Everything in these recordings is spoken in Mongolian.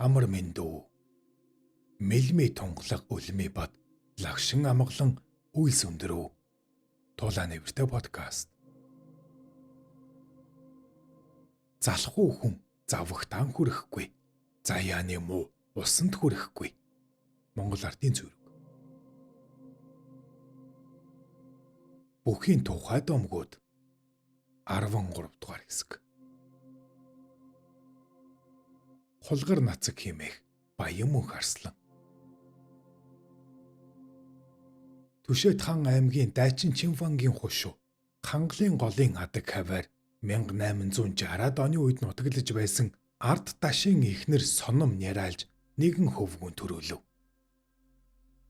Амар мэндүү. Мэлми тунгалаг үлми бат лагшин амгалан үйлс өндөрөө. Тулаа нэвэртэй подкаст. Залхуу хүн завхтаан хүрэхгүй. Заяаны муу усанд хүрэхгүй. Монгол ардын зүрэг. Бүхийн тухай домгууд 13 дугаар хэсэг. Хулгар нацаг хэмээх Баян мөнх арслан. Түшэт хан аймгийн Дайчин Чинфангийн хушуу Хангалын голын адаг хаваар 1860-ад оны үед нутаглаж байсан ард дашийн эхнэр Соном Няраалж нэгэн хөвгүүн төрөөлөв.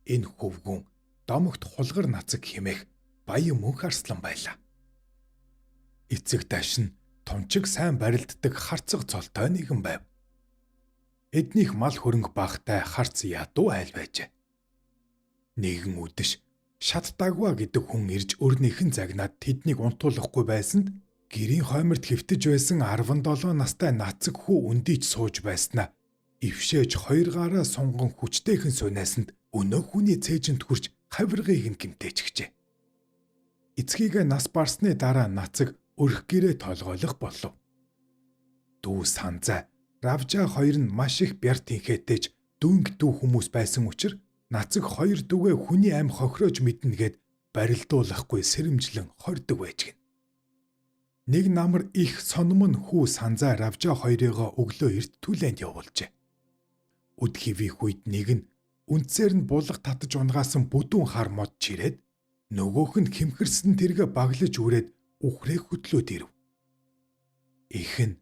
Энэ хөвгүүн домогт Хулгар нацаг хэмээх Баян мөнх арслан байлаа. Эцэг даш нь тунчиг сайн барилддаг харцаг цолтой нэгэн байв. Эднийх мал хөрөнгө багтай харц ядуу айл байжээ. Нэгэн үдэш шат дагва гэдэг хүн ирж өрнийхэн загнаад тэднийг унтуулахгүй байсанд гэрийн хойморт хэвтэж байсан 17 настай нацаг хүү өндийж сууж байснаа эвшээж хоёр гараа сунган хүчтэйхэн сунайсанд өнөө хүний цээжинд хүрч хавиргыг нь гимтээчгэжээ. Эцгийгээ нас барсны дараа нацаг өрх гэрээ толгойлох болов. Дүү санзай Равжаа хоёр нь маш их бяр тэнхээтэйч дүүнг дүү хүмүүс байсан учраас нацаг хоёр дүүгээ хүний ам хохироож мэднэ гэд барилдуулахгүй сэрэмжлэн хордог байж гин. Нэг намар их сономн хүү санзай Равжаа хоёрыгоо өглөө эрт түлээнд явуулжээ. Үд хэвийнх үед нэг нь үндсээр нь булга татаж унгаасан бүдүүн хар мод чирээд нөгөөх нь хэмхэрсэн тэргэ баглаж үрээд үхрээ хөтлөөд ирэв. Их нь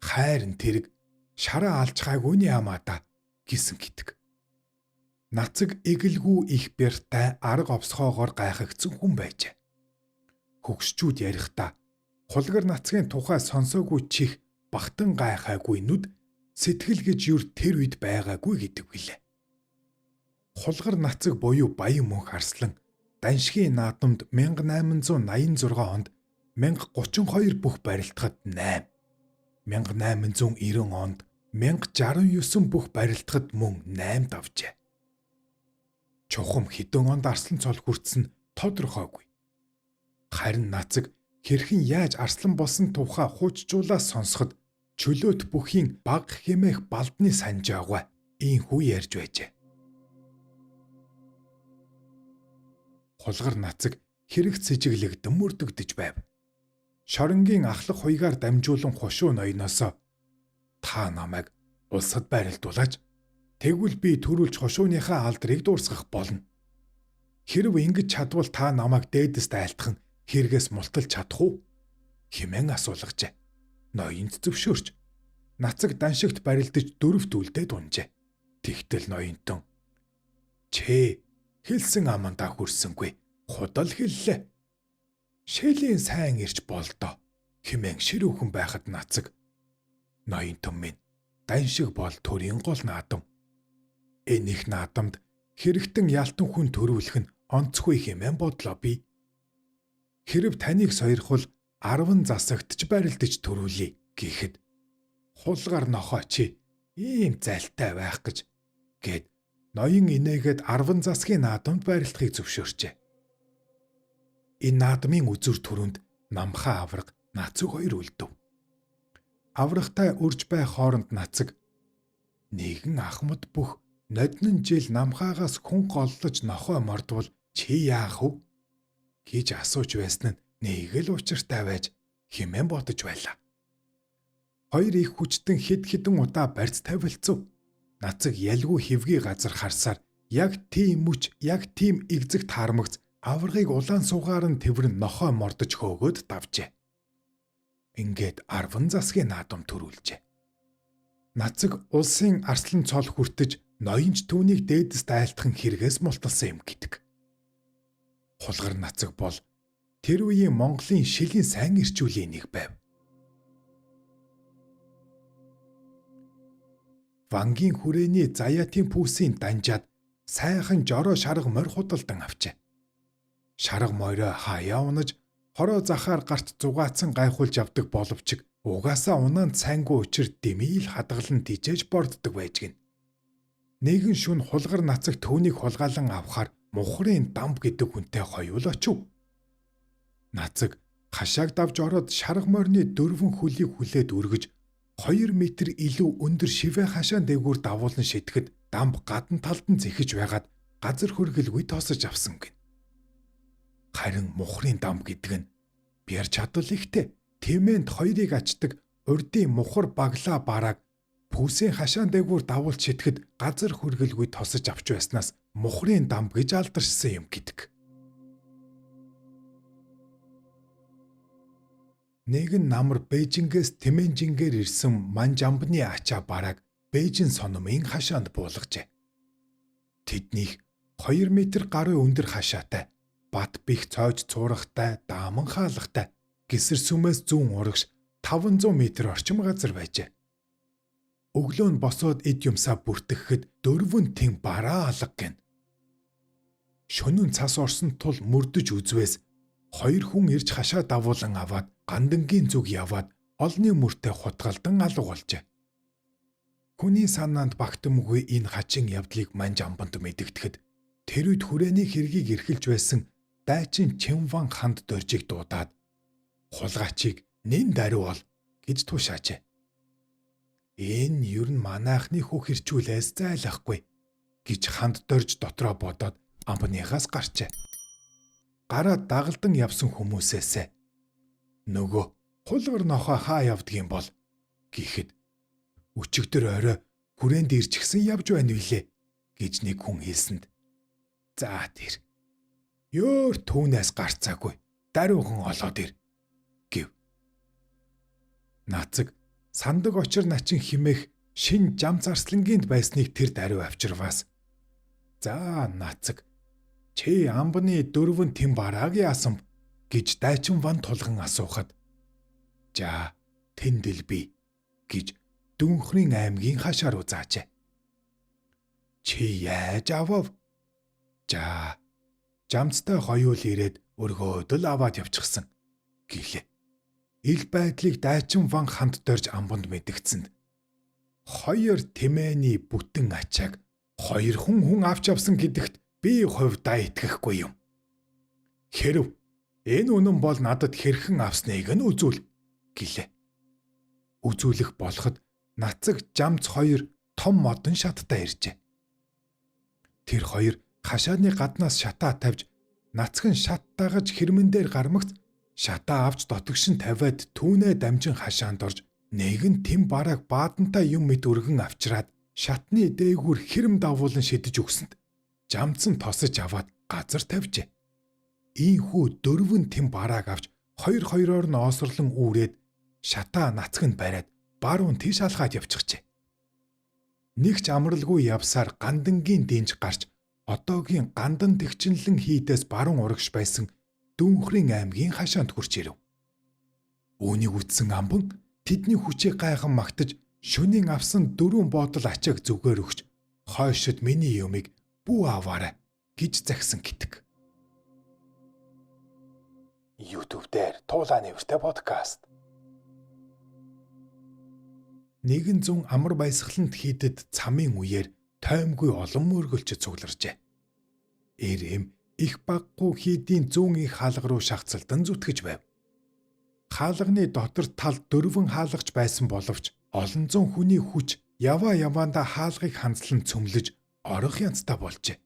хайрн тэрэг шараа алчхайг үний амаада гисэн гэдэг. Нацаг эгэлгүй их бяртай арга овсхоогоор гайхагдсан хүн байжээ. Хөгшчүүд ярихдаа хулгар нацгийн тухай сонсоогүй чих бахтан гайхаагүй нүд сэтгэл гэж юр тэр үед байгаагүй гэдэг билээ. Хулгар нацаг буюу Баян мөнх арслан Даншгийн наадамд 1886 онд 1032 бүх барилдахад 8, 1890 онд 1069 бүх барилдахад мөн 8 давжээ. Чухам хэдэн онд арслан цол хүртсэн тодорхойгүй. Харин нацаг хэрхэн яаж арслан болсон тухай хуучжуулаа сонсоход чөлөөт бүхийн баг хэмээх балдны санжаагаа ийхүү ярьж байжээ. Хулгар нацаг хэрэг цэжиглэгдэн мөрдөгдөж байв. Шоронгийн ахлах хуйгаар дамжуулан хушуу ноёноос та намайг улсад барилдуулаач. Тэгвэл би төрүүлж хушууныхаа алдрыг дуурсгах болно. Хэрв ингэж чадвал та намайг дээдэс айлтхан хэрэгээс мулталж чадах уу? Хэмээн асуулгажээ. Ноёнд зөвшөөрч нацаг даншигт барилдаж дөрөвт үлдээд унжээ. Тэгтэл ноёнтон чээ хэлсэн амандаа хүрсэнгүй худал хэллээ. Шэлийн сайн ирч болдоо хэмээн ширүүхэн байхад нацаг ноёнтон минь даншиг бол төрийн гол наадам. Энэ их наадамд хэрэгтэн ялтан хүн төрүүлэх нь онцгүй хэмээн бодлоо би. Хэрв таныг сойрхвол 10 засагт ч барилдаж төрүүлье гэхэд хулгар нохоо чи ийм залтай байх гэж гэд ноён инээгээд 10 засгийн наадамд барилдахыг зөвшөөрчээ. Энэ наадмын үзүр түрүүнд намхаа авраг нацаг хоёр үлдэв. Аврагтай үрж бай хооронд нацаг нэгэн ахмад бүх ноднон жил намхаагаас хүн голлож нохой мордвол чи яах вэ гэж асууж байсан нь нэг л учиртай байж хэмээн бодож байлаа. Хоёр их хүчтэн хэд хэдэн удаа барьц тавилцав. Нацаг ялгүй хэвгүй газар харсаар яг тийм мөч яг тийм эгзэг таармагц аваргыг улаан суугаар нь тэврэн нохой мордож хөөгөөд давжээ. Ингээд 10 засгийн наадам төрүүлжээ. Нацаг улсын арслан цол хүртэж ноёнч түүнийг дээдэс айлтхан хэрэгээс мулталсан юм гэдэг. Хулгар нацаг бол тэр үеийн Монголын шилийн сайн эрчүүлийн нэг байв. Вангийн хүрээний заяатын пүүсийн данжаад сайхан жороо шарга морь худалдан авчээ. Шарга морой хаяа унаж хороо захаар гарт зугаацсан гайхуулж авдаг боловч Угаасаа унаанд сайнгүй учир дэмийл хадгалан тижээж борддог байж гин. Нэгэн шүн хулгар нацаг түүнийг хулгайлан авахар мухрын дамб гэдэг хүнтэй хоёул очив. Нацаг хашааг давж ороод шарга морины дөрвөн хөлийг хүлээд өргөж 2 метр илүү өндөр шивээ хашаан дээгүүр давуулан шидэхэд дамб гадна талд нь зэхэж байгаад газар хөргөлгүй тоосож авсан гин. Харин мухрын дамб гэдэг нь бяр чадвал ихтэй тэмээнд хоёрыг ачдаг урдын мухар баглаа барааг пүүсийн хашаан дээгүүр давуулж шидэхэд газар хөргөлгүй тосож авч байснаас мухрын дамб гэж алдаршсан юм гэдэг. Нэгэн намар Бээжингээс Тэмэнжингээр ирсэн Манжамбны ачаа барааг Бээжин сономын хашаанд буулгажээ. Тэднийх 2 метр гаруй өндөр хашаатай, бат бих цойж цуурахтай, дааман хаалгатай, гисэр сүмээс зүүн урагш 500 метр орчим газар байжээ. Өглөө нь босоод эд юмсаа бүртгэхэд дөрвөн тэн бараа алга гин. Шөнөн цас орсон тул мөрдөж үзвээс хоёр хүн ирж хашаа давуулан аваад гандангийн зүг яваад олны мөртөө хутгалдан алга болжээ. Хүний санаанд багтамгүй энэ хачин явдлыг манж амбанд мэдэгдэхэд тэр үед хүрээний хэргийг эрхэлж байсан дайчин Чимван ханд доржийг дуудаад хулгайчийг нэн даруй бол гэж тушаажээ. Энэ ер нь манайхны хөх хэрчүүлээс зайлахгүй гэж ханд дорж дотроо бодоод амбныхаас гарчээ. Гараа дагалдан явсан хүмүүсээсээ нөгөө хулгар нохой хаа явдгийн бол гэхэд өчигдөр орой хүрээнд ирчихсэн явж байна билээ гэж нэг хүн хэлсэнд за тэр ёор түүнээс гарцаагүй даруйхан олоод ир гэв. Нацаг сандаг очир начин химэх шин жам зарслангинд байсныг тэр даруй авчирваас за нацаг чи амбны дөрвөн тэм барааг яасан гэж дайчин ван тулган асуухад жаа тэндэл би гэж Дүнхрийн аймгийн хашаа руу заажээ. Чи яаж авав? Жаа жамцтай хоёул ирээд өргөөд л аваад явчихсан гэлээ. Ил байдлыг дайчин ван ханд дорж амбанд мэдгдсэнд хоёр тэмээний бүтэн ачааг хоёр хүн хүн авч явсан гэдэгт би хувьдаа итгэхгүй юм. Хэрв энэ үнэн бол надад хэрхэн авсныг нь үзүүл гэлээ. Үзүүлэх болоход нацаг жамц хоёр том модон шаттай иржээ. Тэр хоёр хашааны гаднаас шатаа тавьж нацаг нь шат дагаж хэрмэн дээр гармагц шатаа авч дотогшин тавиад түүнээ дамжин хашаанд орж нэг нь тэм барааг баадантай юм мэт өргөн авчраад шатны дээгүүр хэрэм давуулан шидэж өгсөнд жамц нь тосож аваад газар тавьжээ. Ийхүү дөрвөн тэм барааг авч хоёр хоёроор нь оосрлон үүрээд шатаа нацаг нь бариад баруун тийш алхаад явчихжээ. Нэг ч амралгүй явсаар гандангийн дэнж гарч одоогийн гандан тэгчинлэн хийдээс баруун урагш байсан Дүнхрийн аймгийн хашаанд хүрч ирэв. Үүнийг үтсэн амбан тэдний хүчийг гайхан магтаж шөнийн авсан дөрвөн боодол ачааг зүгээр өгч хойшид миний юмыг бүү аваарай гэж загсан гэдэг. YouTube дээр Туулаа нэртэй подкаст. Нэгэн зүүн амар баясгалант хийдэд цамын үеэр тоймгүй олон мөргөлч цугларчээ. Эр эм их баггүй хийдийн зүүн их хаалга руу шахацалдан зүтгэж байв. Хаалганы дотор тал дөрвөн хаалгач байсан боловч олон зуун хүний хүч яваа яваандаа хаалгыг ханцлан цөмлөж орох янзтай болжээ.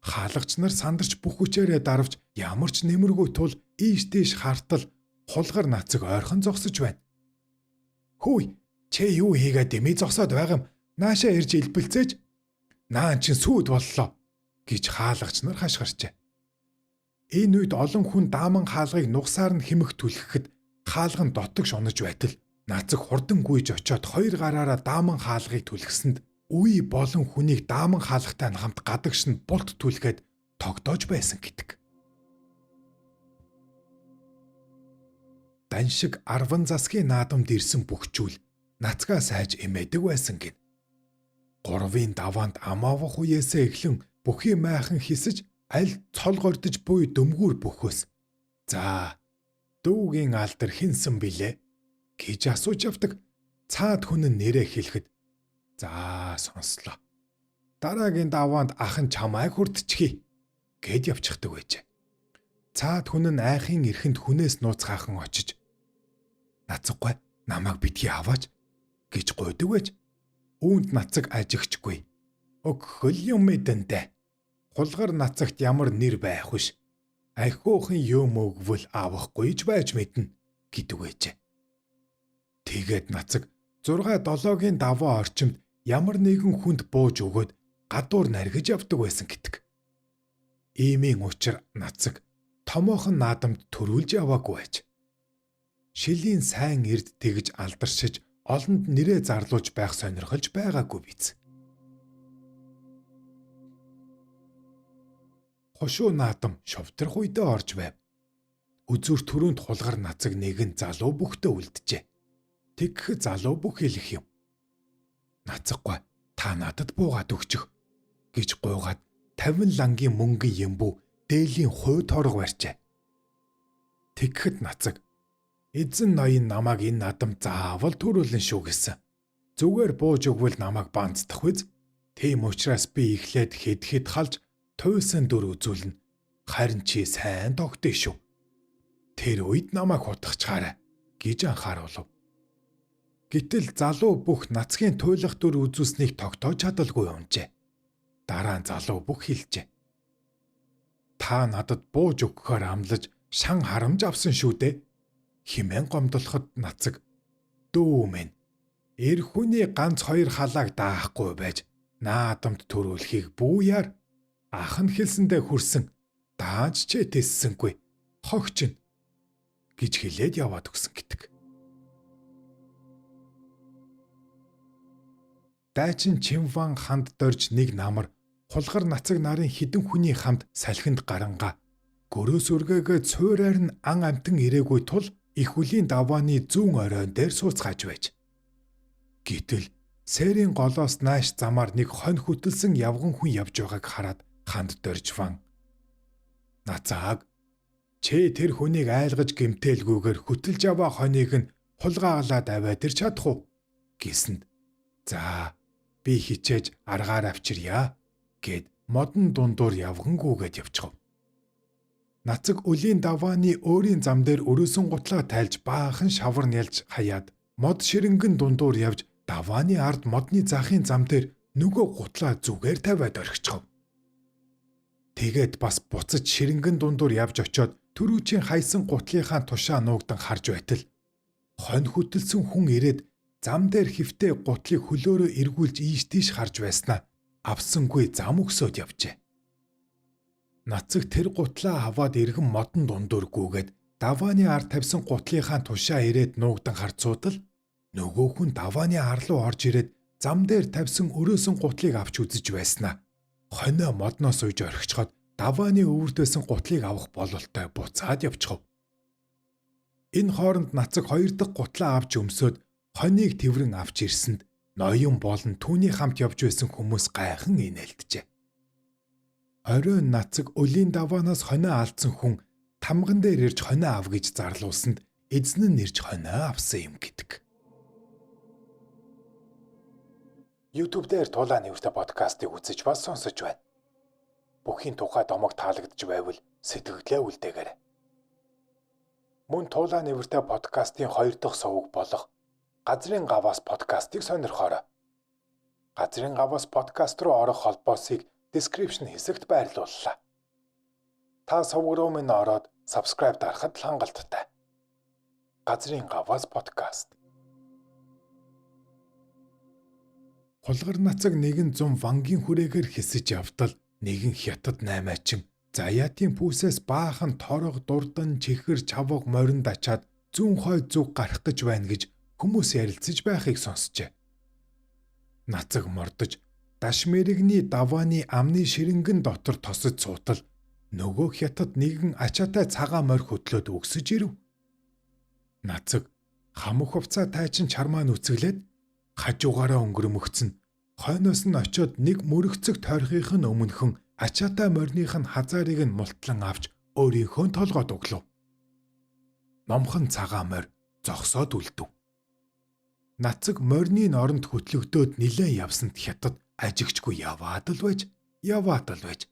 Хаалгач нар сандарч бүх хүчээрээ дарвж ямар ч нэмэргүй тул ийш тийш хартал хулгар нацаг ойрхон зогсож байна. Хөөе, чи юу хийгээд дэмий зогсоод байгаа юм? Наашаа ирж илбэлцээж наан чин сүйд боллоо гэж хаалгач нар хашгирчээ. Энэ үед олон хүн дааман хаалгыг нугасаар нь хэмэх түлхэхэд хаалга нь дотогш унаж байтал нацаг хурдан гүйж очиод хоёр гараараа дааман хаалгыг түлхсэнд үе болон хүнийг дааман хаалгатай нь хамт гадагш нь булт түлхэд тогтоож байсан гэдэг. Даншиг арван засгийн наадамд ирсэн бүхчүүл нацгаа сайж эмээдэг байсан гин. Гурвын даваанд амаавах үеэсээ эхлэн бүхий майхан хисэж аль цол гордож буй дөмгүүр бөхөөс. За дүүгийн алдар хинсэн билээ гэж асууж явдаг. Цаад хүн нь нэрээ хэлэхэд "За, сонслоо. Дараагийн даваанд ах нь чамайг хүртчихье" гэд явчихдаг байжээ. Цаад хүн нь айхын эрхэнд хүнээс нууцгаахан очиж "Нацаггүй, намайг битгий аваач" гэж гуйдаг байж. Үүнд Нацаг ажигчгүй. "Өгхөл юм мэдэндэ. Хулгар Нацагт ямар нэр байх вш. Ахиухан юм өгвөл авахгүй ч байж мэднэ" гэдэг байжээ. Тэгээд Нацаг 6 7-гийн даваа орчимд ямар нэгэн хүнд бууж өгөөд гадуур наргиж явдаг байсан гэдэг. Иймийн учир Нацаг томоохон наадамд төрүүлж яваагүй байж. Шилийн сайн эрд тэгж алдаршиж олонд нэрээ зарлуулж байх сонирхолж байгаагүй биз. Хошуу наадам шовдрах үедээ орж байв. Үзүүр түрүүнд хулгар Нацаг нэгэн залуу бүхтээ үлджээ. Тэгэх залуу бүх хэлэх юм. "Нацаггүй, та надад буугаад өгчих" гэж гуйгаад 50 лангийн мөнгөн ямбу дээлийн хой торго барьжээ. Тэгэхэд Нацаг "Эзэн ноён намайг энэ наадам заавал төрүүлнэ шүү гэсэн. Зүгээр бууж өгвөл намайг банцдах биз? Тийм учраас би эхлээд хэд хэд халж туйсан дүр үзүүлнэ. Харин чи сайн тогтъё шүү. Тэр үед намайг хутгачаарай" гэж анхааруулв. Гэтэл залуу бүх Нацгийн туйлах дүр үзүүлснийг тогтоож чадалгүй унжээ. Дараа нь залуу бүх хэлжээ. "Та надад бууж өгөхөөр амлаж шан харамж авсан шүү дээ" хэмээн гомдлоход Нацаг "Дүү минь, эр хүний ганц хоёр халааг даахгүй байж наадамд төрүүлэхийг бүү яар. Ах нь хэлсэндээ хүрсэн, дааж ч тэссэнгүй хогч нь" гэж хэлээд яваад өгсөн гэдэг. Дайчин Чимван ханд дорж нэг намар хулгар Нацаг нарын хідэн хүний хамт салхинд гарангаа гөрөөс өргээгээ цуураар нь ан амтан ирээгүй тул их үлийн давааны зүүн оройн дээр сууцгааж байж. Гэтэл сэрийн голоос нааш замаар нэг хонь хөтөлсөн явган хүн явж байгааг хараад ханд доржван "Нацааг, чи тэр хүнийг айлгаж гэмтээлгүйгээр хөтөлж яваа хоныг нь хулгааглаад аваад ир чадах уу?" гэсэнд "За, би хичээж аргаар авчирья" гэд модон дундуур явгангүйгээд явчихв. Нацаг өлийн давааны өөрийн зам дээр өрөөсөн гутлаа тайлж баахан шавар нялж хаяад мод ширэнгэн дундуур явж давааны ард модны захын зам дээр нөгөө гутлаа зүгээр тавиад орхичихов. Тэгээд бас буцаж ширэнгэн дундуур явж очиод түрүүчийн хайсан гутлынхаа тушаа нуугдан харж байтал хонь хөтөлсөн хүн ирээд зам дээр хөвтөө гутлыг хөлөөрөө эргүүлж ийш тийш харж байснаа авсангүй зам өгсөөд явжээ. Нацаг тэр гутлаа аваад эргэн модон дундуур гүгээд давааны ар тавьсан гутлынхаа тушаа ирээд нуугдан харцуудал нөгөө хүн давааны ар руу орж ирээд зам дээр тавьсан өрөөсөн гутлыг авч үзэж байснаа хонио модноос уйж орхичход давааны өвөрт байсан гутлыг авах бололтой буцаад явчихв. Энэ хооронд Нацаг хоёр дахь гутлаа авч өмсөөд хоныг тэврэн авч ирсэнд ноён болон түүний хамт явж байсан хүмүүс гайхан инээлджээ. Оройн Нацаг өлийн даваанаас хонио алдсан хүн тамган дээр ирж хонио ав гэж зарлуулсанд эзэн нь ирж хонио авсан юм гэдэг. YouTube дээр Тулаан нэртэй подкастыг үзэж бас сонсож байна. Бүхийн тухай домог таалагдж байвал сэтгэлдээ үлдээгээрэй. Мөн Тулаан нэртэй подкастын хоёр дахь суваг болох Газрын гаваас подкастыг сонирхоорой. Газрын гаваас подкаст руу орох холбоосыг description хэсэгт байрлууллаа. Та суваг руу минь ороод subscribe дарахад л хангалттай. Газрын гаваас подкаст. Хулгар Нацаг нэгэн зум вангийн хүрээгээр хэсэж явтал нэгэн хятад наймаачин заяатын пүүсээс баахан торог дурдан чихэр чавга моринд ачаад зүүн хой зүг гарах гэж байна гэж хүмүүс ярилцаж байхыг сонсчээ. Нацаг мордож даш мэрэгний давааны амны ширэнгэн дотор тосож суутал нөгөө хятад нэгэн ачаатай цагаан морь хөтлөөд өгсөж ирэв. Нацаг хамаг хувцаа тайчин чармаа нүцгэлээд хажуугаараа өнгөрмөгцөн хойноос нь очиод нэг мөрөгцөг тойрохын нь өмнөхөн ачаатай морьных нь хазаарыг нь мултлан авч өөрийнхөө толгойд өглөв. Номхон цагаан морь зогсоод үлдэв. Нацаг морины оронд хөтлөгдөөд нилээн явсанд хятад ажигчгүй яваад л байж, яваад л байж.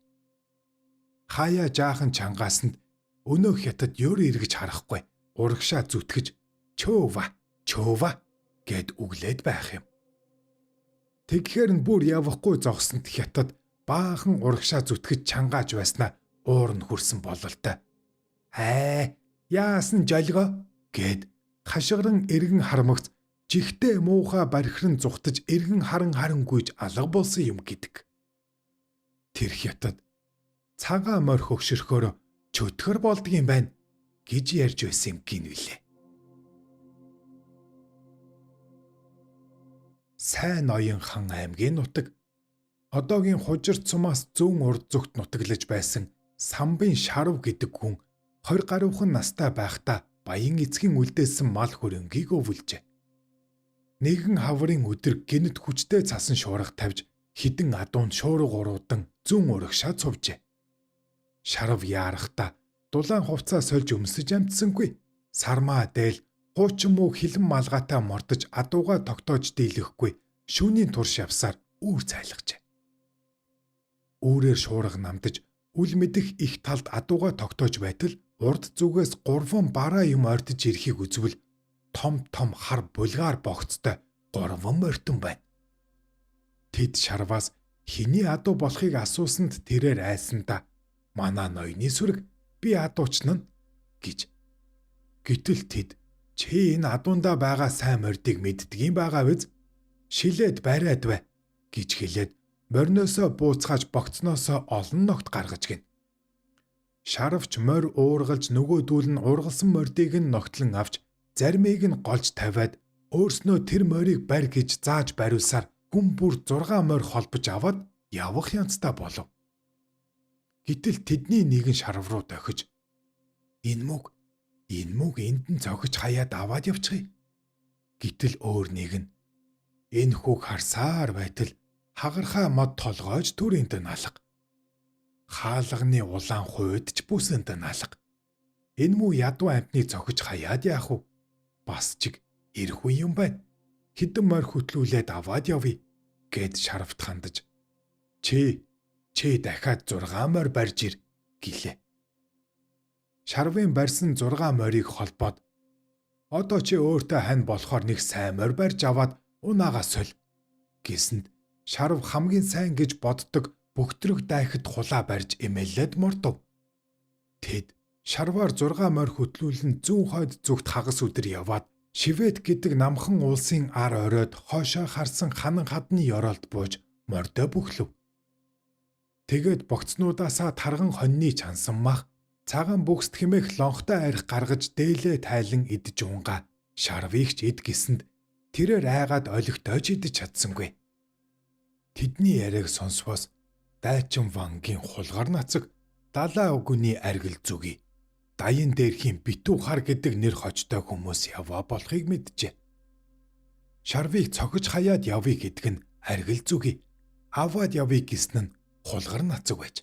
Хаяа жаахан чангаасанд өнөө хятад ёр эргэж харахгүй урагшаа зүтгэж чөва чөва гэд үглээд байх юм. Тэгэхээр нь бүр явахгүй зогсонд хятад баахан урагшаа зүтгэж чангааж байснаа уур нь хүрсэн бололтой. Аа, яасан жолгоо гэд хашгиран эргэн хармагц жигтэй муухай бархиран зүхтаж эргэн харан харангуйж алга болсон юм гэдэг. Тэр хятад цагаан морь хөгшөрхөөр чөтгөр болдгийм байна гэж ярьж байсан юм гинвлээ. Сайн ноён хан аймгийн нутаг одоогийн Хужир цумаас зүүн урд зүгт нутаглаж байсан Самбын Шарв гэдэг хүн 20 гаруйхан настай байхдаа баян эцгийн үлдээсэн мал хөрөнгийг өвлжээ. Нэгэн хаврын өдөр гэнэт хүчтэй цасан шуурга тавьж хідэн адуун шуурга уруудан зүүн урагшаа цувжээ. Шарв яарахдаа дулаан хувцаа сольж өмсөж амтсангүй. Сармаа дээл хуучин муу хилэн малгайтай мордож адуугаа тогтоож дийлэхгүй шүүний турш явсаар үүр цайлгажээ. Үүрээр шуурга намдаж үл мэдэх их талд адуугаа тогтоож байтал урд зүгээс гурван бараа юм ордож ирэхийг үзвэл том том хар булгаар богцтой гурван морьтон байна. Тэд шарваас хэний адуу болохыг асуусанд тэрээр айсандаа манай ноёны сүрэг би адуучна гэж. Гэтэл тэд чи энэ адуундаа байгаа сайн мордыг мэддгийм байгаа биз? Шилээд бариад бай гэж хэлээд мориноосоо бууцгааж богцноосоо олон ногт гаргаж гин. Шарвч морь уургалж нөгөөдүүл нь ургалсан мордыг нь ногтлон авч заримыг нь голж тавиад өөрснөө тэр морийг барь гэж зааж бариулсаар хүн бүр 6 морь холбож аваад явах янзтай болов. Гэтэл тэдний нэгэн шарв руу дохиж энэ мүг энд нь цохиж хаяад аваад явчихъя. Гэтэл өөр нэг нь энэ хүүг харсаар байтал хагархай мод толгойж төрөнд налга. Хаалганы улаан хүйд ч бүсэнд налга. Энэ мүү ядуу амтныг цохиж хаяад яах вэ? Бас чиг ирэх үе юм байна. Хэдэн морь хөтлүүлээд аваад явъя гэд шарвт хандаж. Чи дахиад 6 морь барьж ир гэлээ. Шарвын барьсан 6 морийг холбоод одоо чи өөртөө хань болохоор нэг сайн морь барьж аваад унаага соль гэсэнд шарв хамгийн сайн гэж боддог бөхтрөг дайхад хулаа барьж эмээлээд мордов. Тэд шарваар 6 морь хөтлүүлэн зүүн хойд зүгт хагас өдөр яваад Швед гэдэг намхан улсын ар оройд хойшоо харсан ханан хадны ёроолд бууж мордоо бүхлөв. Тэгээд богцнуудаасаа тарган хоньны чансан мах цагаан бүхст хэмээх лонхтой арх гаргаж дээлээ тайлан идэж унгаа шарвыг ч ид гэсэнд тэрээр айгаад олигтойж идэж чадсангүй. Тэдний яриаг сонсвоос дайчин вангийн хулгар нацаг далаа өгөний аргил зүгий даян дээрхийн битүү хар гэдэг нэр хочтой хүмүүс яваа болохыг мэджээ. Шарвыг цохиж хаяад явъя гэдэг нь аргил зүгий аваад явъя гэсэн нь хулгар нацаг байж.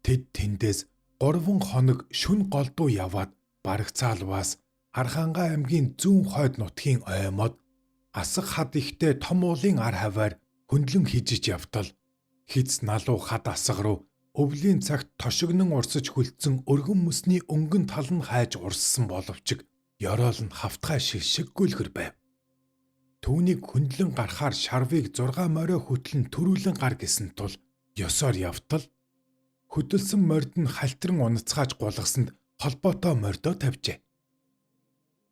Тэд тэндээс 3 хоног шүн голдуу яваад Барагцаалваас Архангай аймгийн зүүн хойд нутгийн оймод асах хад ихтэй том уулын ар хаваар хөндлөн хижиж явтал хиз налуу хад асга руу өвлийн цагт тошигнон урсаж хөлдсөн өргөн мөсний өнгөн тал нь хайж урссан боловч ёроол нь хавтгай шил шиг гүйлгэр байв. Түүнийг хөндлөн гарахаар шарвыг 6 морио хөтлөн төрүүлэн гар гэсэн тул ёсоор явтал хөдөлсөн морд нь халтран унацгааж гулгасанд холбоотой мордоо тавьжээ.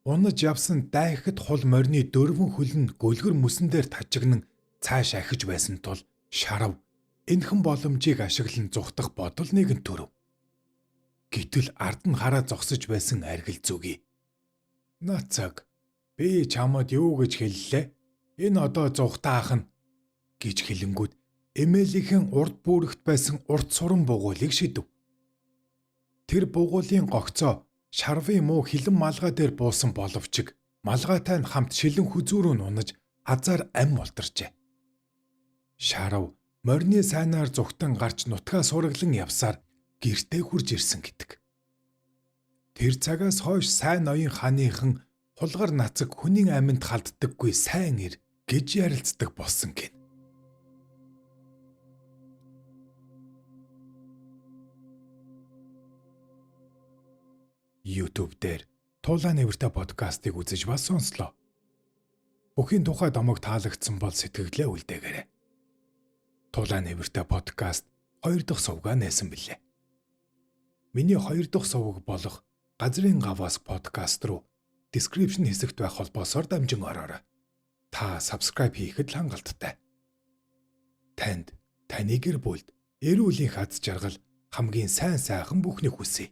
Унаж явсан дайхад хул морины 4 хөл нь гөлгөр мөсөн дээр тажигнан цааш ахиж байсан тул шарав энхэн боломжийг ашиглан зүхтах бодол нэгэн төрөв. Гэтэл ард нь хараа зогсож байсан аргил зүгий. Нацаг би чамд юу гэж хэллээ? Энэ одоо зүхтаах нь гэж хэлэнгүүт эмээлийнхэн урд бүрэгт байсан урт суран бугуулыг шидэв. Тэр бугуулын гогцоо шарвын муу хилэн малгай дээр буусан боловч малгайтай нь хамт шилэн хүзүүрөө нунаж азар ам мултарчээ. Шарав морины сайнаар зүхтан гарч нутгаа сураглан явсаар гэртээ хурж ирсэн гэдэг. Тэр цагаас хойш сайн ноён ханыхан Хулгар нацаг хүний аминд халддаггүй сайн эр гэж ярилцдаг болсон гин. YouTube дээр Тулаан нээвэртэй подкастыг үзэж бас сонслоо. Бүхийн тухай домог таалагдсан бол сэтгэлдээ үлдээгээрэй. Тулаан нээвэртэй подкаст 2 дахь сувгаа нээсэн билээ. Миний 2 дахь суваг болох Газрын гаваас подкаст руу description хэсэгт байх холбоосоор дамжин ороорой. Та subscribe хийхэд л хангалттай. Танд, таны гэр бүлд эрүүлийн хад жаргал хамгийн сайн сайхан бүхнийг хүсье.